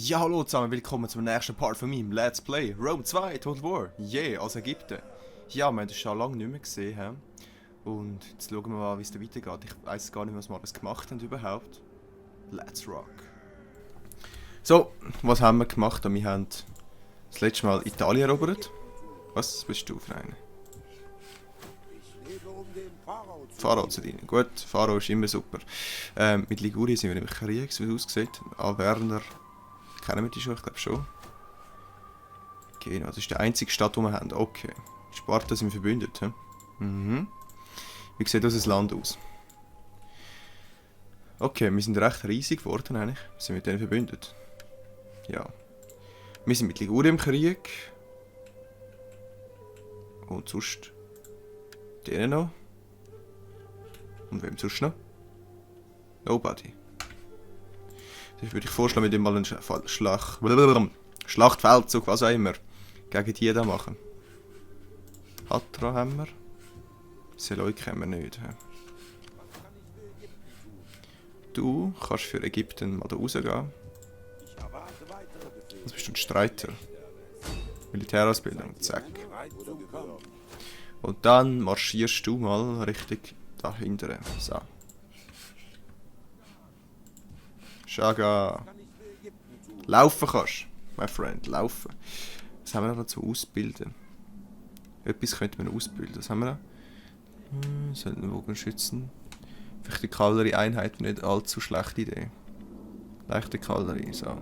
Ja, hallo zusammen, willkommen zum nächsten Part von meinem Let's Play Rome 2 Total War. Yeah, aus Ägypten. Ja, wir haben das schon lange nicht mehr gesehen. He? Und jetzt schauen wir mal, wie es da weitergeht. Ich weiß gar nicht, was wir alles gemacht haben überhaupt. Let's rock. So, was haben wir gemacht? Wir haben das letzte Mal Italien erobert. Was bist du für einen? Pharao zu dienen. Gut, Pharao ist immer super. Mit Ligurien sind wir im Krieg, so wie es aussieht. Alverner. Kennen wir die schon? Ich glaube schon. Genau, das ist die einzige Stadt, die wir haben. Okay. Sparta sind wir verbündet. He? Mhm. Wie sieht unser Land aus? Okay, wir sind recht riesig geworden eigentlich. Wir sind mit denen verbündet. Ja. Wir sind mit Ligurien im Krieg. Und sonst denen noch. Und wem sonst noch? Nobody. Ich würde vorschlagen, mit dem mal einen Schlachtfeldzug, was auch immer, gegen die da machen. Hatra haben wir. Seleuke haben wir nicht. He? Du kannst für Ägypten mal da rausgehen. Was bist du, ein Streiter? Militärausbildung, zack. Und dann marschierst du mal richtig dahinter. So. Shaga. Laufen kannst, my friend, laufen. Was haben wir noch zu ausbilden? Etwas könnte man ausbilden. Was haben wir noch? Sollten Bogenschützen. Vielleicht die Kavallerieeinheit nicht allzu schlechte Idee. Leichte Kavallerie, so.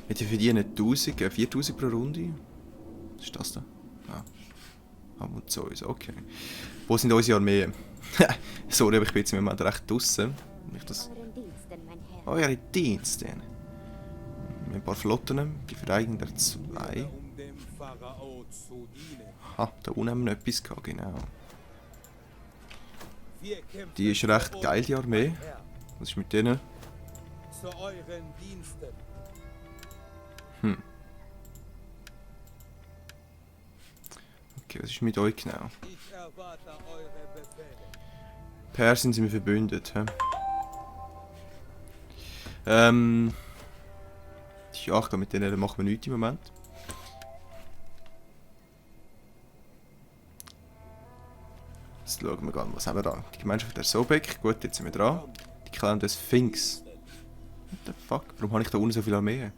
Wir verdienen 4000 pro Runde. Was ist das da? Ah. Haben wir so, okay. Wo sind unsere Armeen? Sorry, aber ich bin jetzt im Moment recht draussen. Eure Dienste. Wir haben ein paar Flotten, die verteidigen der 2. Aha, da unten haben wir noch etwas gehabt, genau. Die ist recht geil, die Armee. Was ist mit denen? Okay, was ist mit euch genau? Persien sind wir verbündet. He? Ja, ich glaube, mit denen machen wir nichts im Moment. Jetzt schauen wir an, was haben wir da? Die Gemeinschaft der Sobek. Gut, jetzt sind wir dran. Die Clan des Sphinx. What the fuck? Warum habe ich da unten so viele Armeen?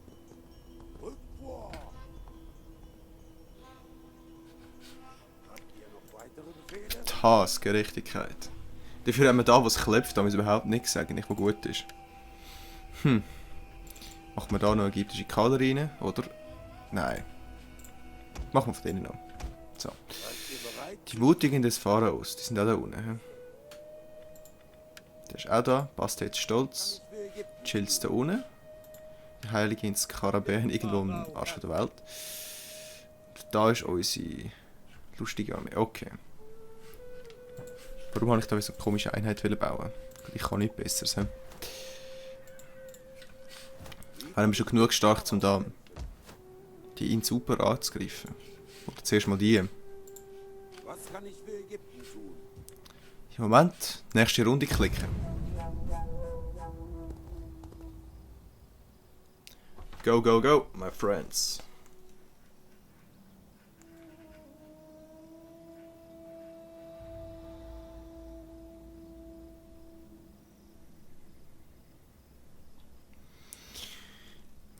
Gerechtigkeit. Dafür haben wir da, was klopft, da müssen wir überhaupt nichts sagen, nicht was gut ist. Machen wir da noch ägyptische Kader rein, oder? Nein. Machen wir von denen noch. So. Die Mutigen des Pharaos, die sind auch da unten. Der ist auch da, passt jetzt stolz. Chills da unten. Der Heilige ins Skarabäen, irgendwo am Arsch der Welt. Da ist unsere lustige Armee. Okay. Warum habe ich da so eine komische Einheit bauen? Ich kann nicht besser sein. Haben wir schon genug stark, um da die ihn super anzugreifen? Oder zuerst mal die. Was kann ich für Ägypten tun? Moment, nächste Runde klicken. Go, go, go, my friends.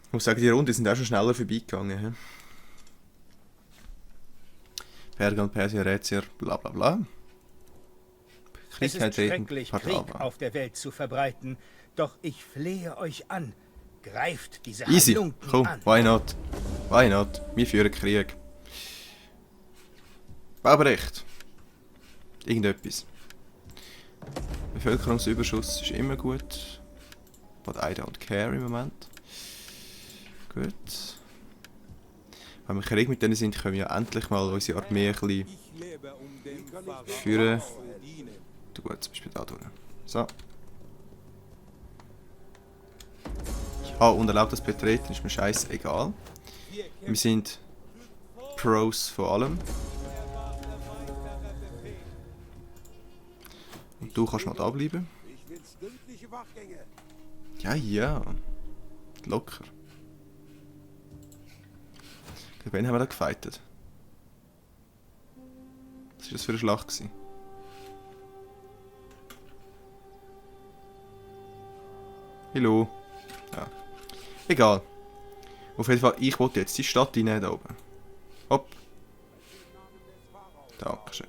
Ich muss sagen, die Runde sind auch schon schneller vorbeigegangen. He? Pergan, Persien, Rätier, bla bla bla. Es ist schrecklich, Krieg auf der Welt zu verbreiten, doch ich flehe euch an. Greift diese Halunken komm, an. Why not? Why not? Wir führen Krieg. Baurecht. Irgendetwas. Bevölkerungsüberschuss ist immer gut. But I don't care im Moment. Gut. Wenn wir Krieg mit denen sind, können wir ja endlich mal unsere Armee ein bisschen führen. Du gut, zum Beispiel da durch. So. Ja, unerlaubtes Betreten ist mir scheißegal. Wir sind Pros vor allem. Und du kannst mal da bleiben. Ja, ja. Locker. Wen haben wir da gefightet? Was war das für eine Schlacht gewesen? Hallo. Ja. Egal. Auf jeden Fall, ich wollte jetzt die Stadt rein da oben. Hopp. Dankeschön.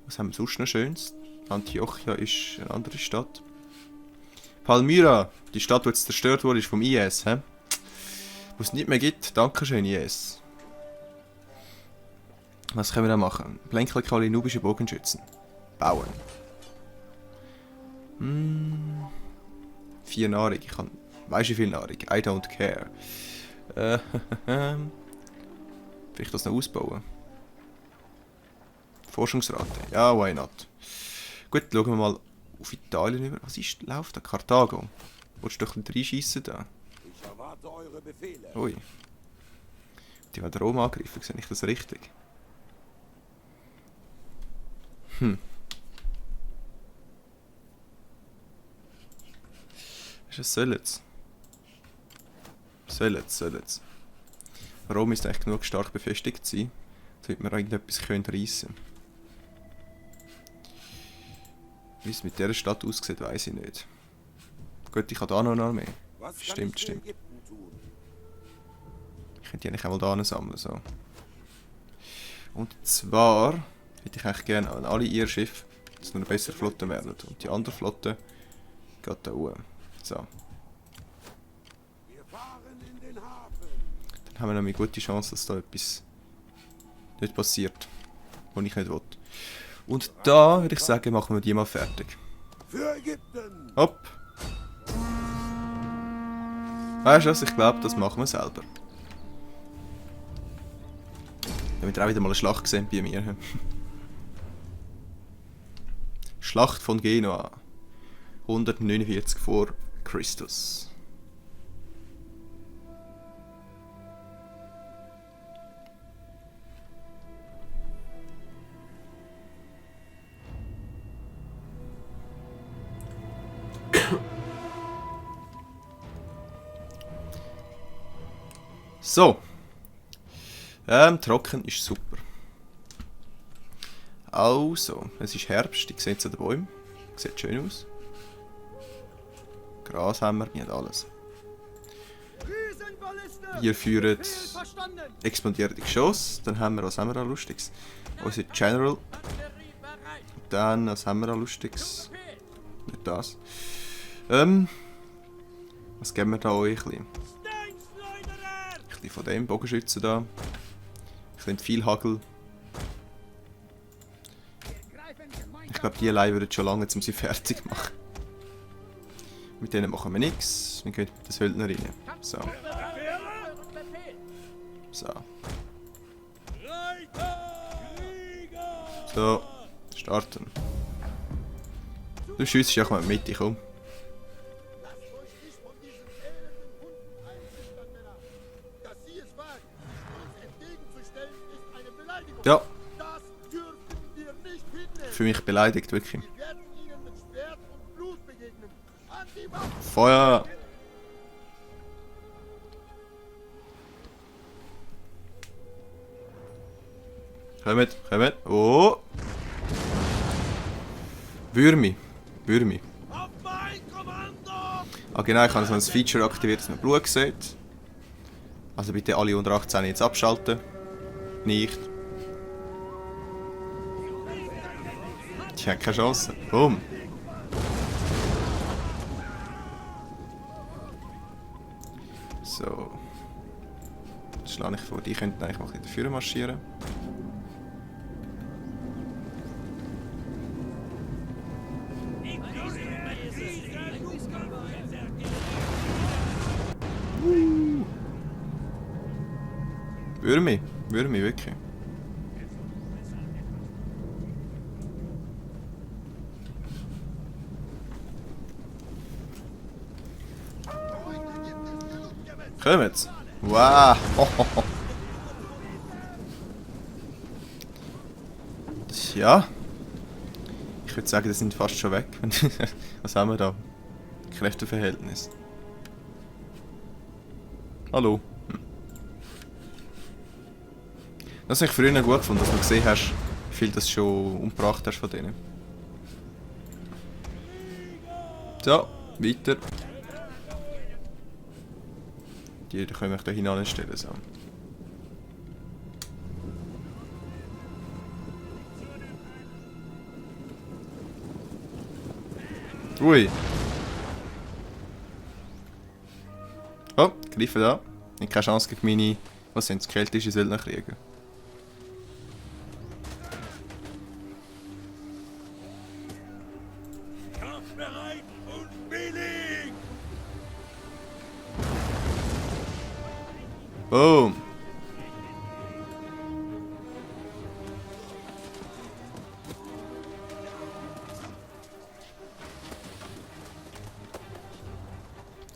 Was haben wir sonst noch Schönes? Antiochia ist eine andere Stadt. Palmyra, die Stadt, die jetzt zerstört wurde, ist vom IS, hä? Wo es nicht mehr gibt. Dankeschön, IS. Was können wir da machen? Blänklerkalle nubische Bogenschützen. Bauen. 4 Nahrung. Ich kann... Weißt du wie viel Nahrung? I don't care. Vielleicht das noch ausbauen. Forschungsrate. Ja, why not? Gut, schauen wir mal auf Italien über. Was ist läuft da? Karthago. Wolltest du doch nicht reinschiessen da? Ich erwarte eure Befehle. Ui. Die werden Rom angegriffen, sehe ich das richtig? Was soll jetzt? Soll jetzt. Rom ist eigentlich genug stark befestigt sein, damit wir irgendetwas reissen können. Wie es mit dieser Stadt aussieht, weiß ich nicht. Gut, ich habe da noch eine Armee. Stimmt. Ich könnte die eigentlich einmal da sammeln. So. Und zwar hätte ich eigentlich gerne an alle ihr Schiffe, dass wir eine bessere Flotte werden. Und die andere Flotte geht da oben. So. Dann haben wir noch eine gute Chance, dass da etwas nicht passiert, was ich nicht will. Und da würde ich sagen, machen wir die mal fertig. Für Ägypten! Hopp! Weißt du was, ich glaube, das machen wir selber. Damit ihr auch wieder mal eine Schlacht gesehen bei mir. Schlacht von Genua. 149 vor Christus. So. Trocken ist super. Also, es ist Herbst, ich sehe jetzt an den Bäumen. Sieht schön aus. Gras haben wir haben alles. Hier führen explodierende Geschosse. Dann haben wir, was haben wir da Lustiges? Unser General. Dann, was haben wir da Lustiges? Nicht das. Was geben wir da euch? Ein bisschen von dem Bogenschützen da. Ein bisschen viel Hagel. Ich glaube, die allein würden schon lange, um sie fertig zu machen. Mit denen machen wir nichts. Wir gehen mit den Söldner rein. So. So. So. Starten. Du schiessest ja auch mal in die Mitte, komm. Ja. Für mich beleidigt, wirklich. Feuer! Kommt. Oh! Würmi. Ah genau, ich habe so ein Feature aktiviert, dass man Blut sieht. Also bitte alle unter 18 jetzt abschalten. Nicht. Ich habe keine Chance. Boom. So. Jetzt schlage ich vor, die könnten eigentlich mal dafür marschieren. Würmi, wirklich. Kommt! Wow! Ja. Ich würde sagen, die sind fast schon weg. Was haben wir da? Kräfteverhältnis. Hallo. Das habe ich früher gut gefunden, dass du gesehen hast, wie viel das schon umgebracht hast von denen. So, weiter. Die können wir da hinanstellen. So. Ui. Oh, greifen da. Ich habe keine Chance gegen meine, was sind es, keltische Söldnerkrieger. Kampfbereit und willig! Boom.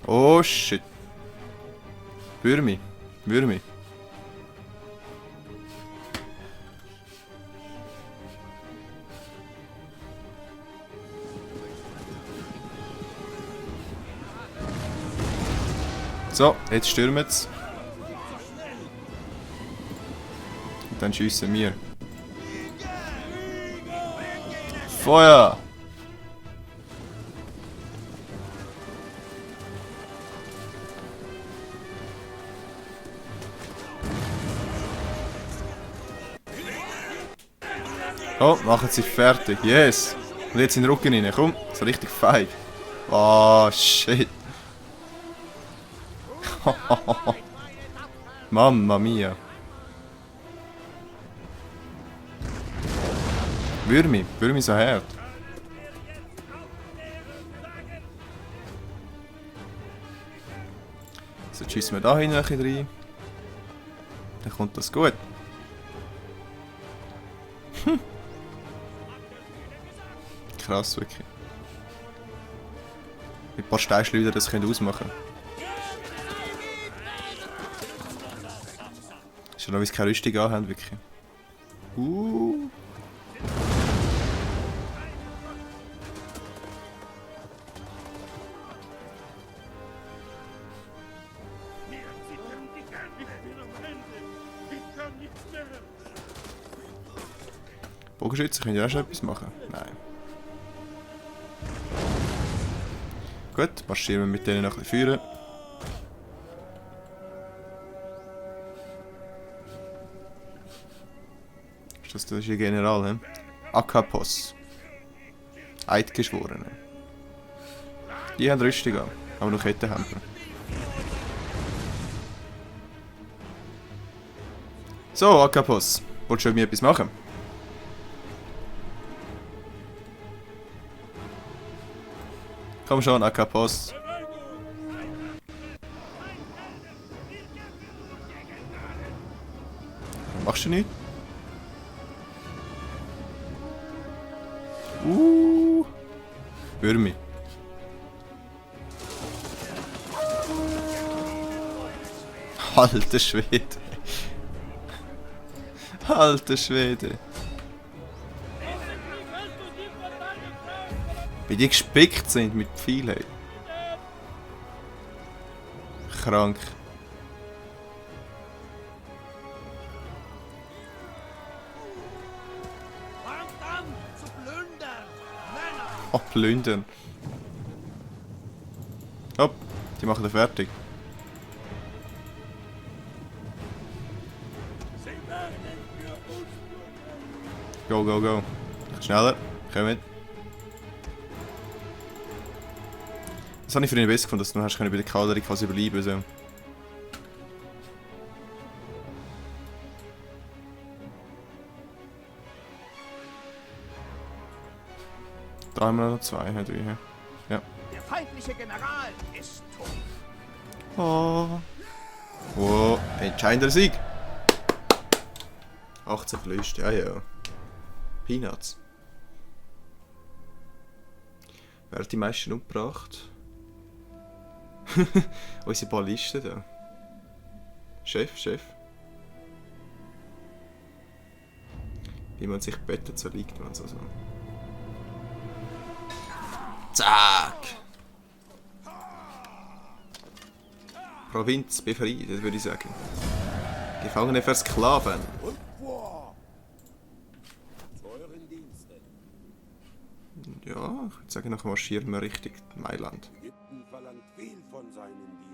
Oh shit. Würmi. Würmi. So, jetzt stürmen's. Und dann schiessen wir. Feuer! Oh, machen sie fertig. Yes. Und jetzt in den Rücken rein. Komm, so richtig feig. Oh, shit. Mamma mia. Würmi. Würmi so hart. So, jetzt schiessen wir da hinten ein bisschen rein. Dann kommt das gut. Krass, wirklich. Mit ein paar Steinschleudern das können ausmachen. Schon noch, wie sie keine Rüstung anhaben, wirklich. Bogenschützen können ja auch schon etwas machen. Nein. Gut, marschieren wir mit denen noch ein bisschen führen. Das ist der General, ne? Akapos. Eidgeschworene. Die haben Rüstung an, aber noch Kettenhemper. So, Akapos. Wolltest du mit mir etwas machen? Komm schon, Akapos. Machst du nichts? Würmi. Alter Schwede. Alter Schwede. Wie die gespickt sind mit Pfeilen. Krank. Oh, plündern. Hopp, die machen da fertig. Go, go, go. Schneller, komm mit. Das habe ich früher besser gefunden, dass du hast bei der Kavallerie quasi überleben so. Da haben wir noch zwei, drei. Ja. Der feindliche General ist tot. Oh. Oh, entscheidender Sieg. 18 Verluste, ja, ja. Peanuts. Wer hat die meisten umgebracht? Unsere Ballisten da. Chef, Chef. Wie man sich bettet, so liegt man so. Zack! Provinz befriedet, würde ich sagen. Gefangene versklaven. Und vor! Zu euren Diensten. Ja, ich würde sagen, nachher marschieren wir Richtung Mailand. Ägypten verlangt viel von seinen Diensten.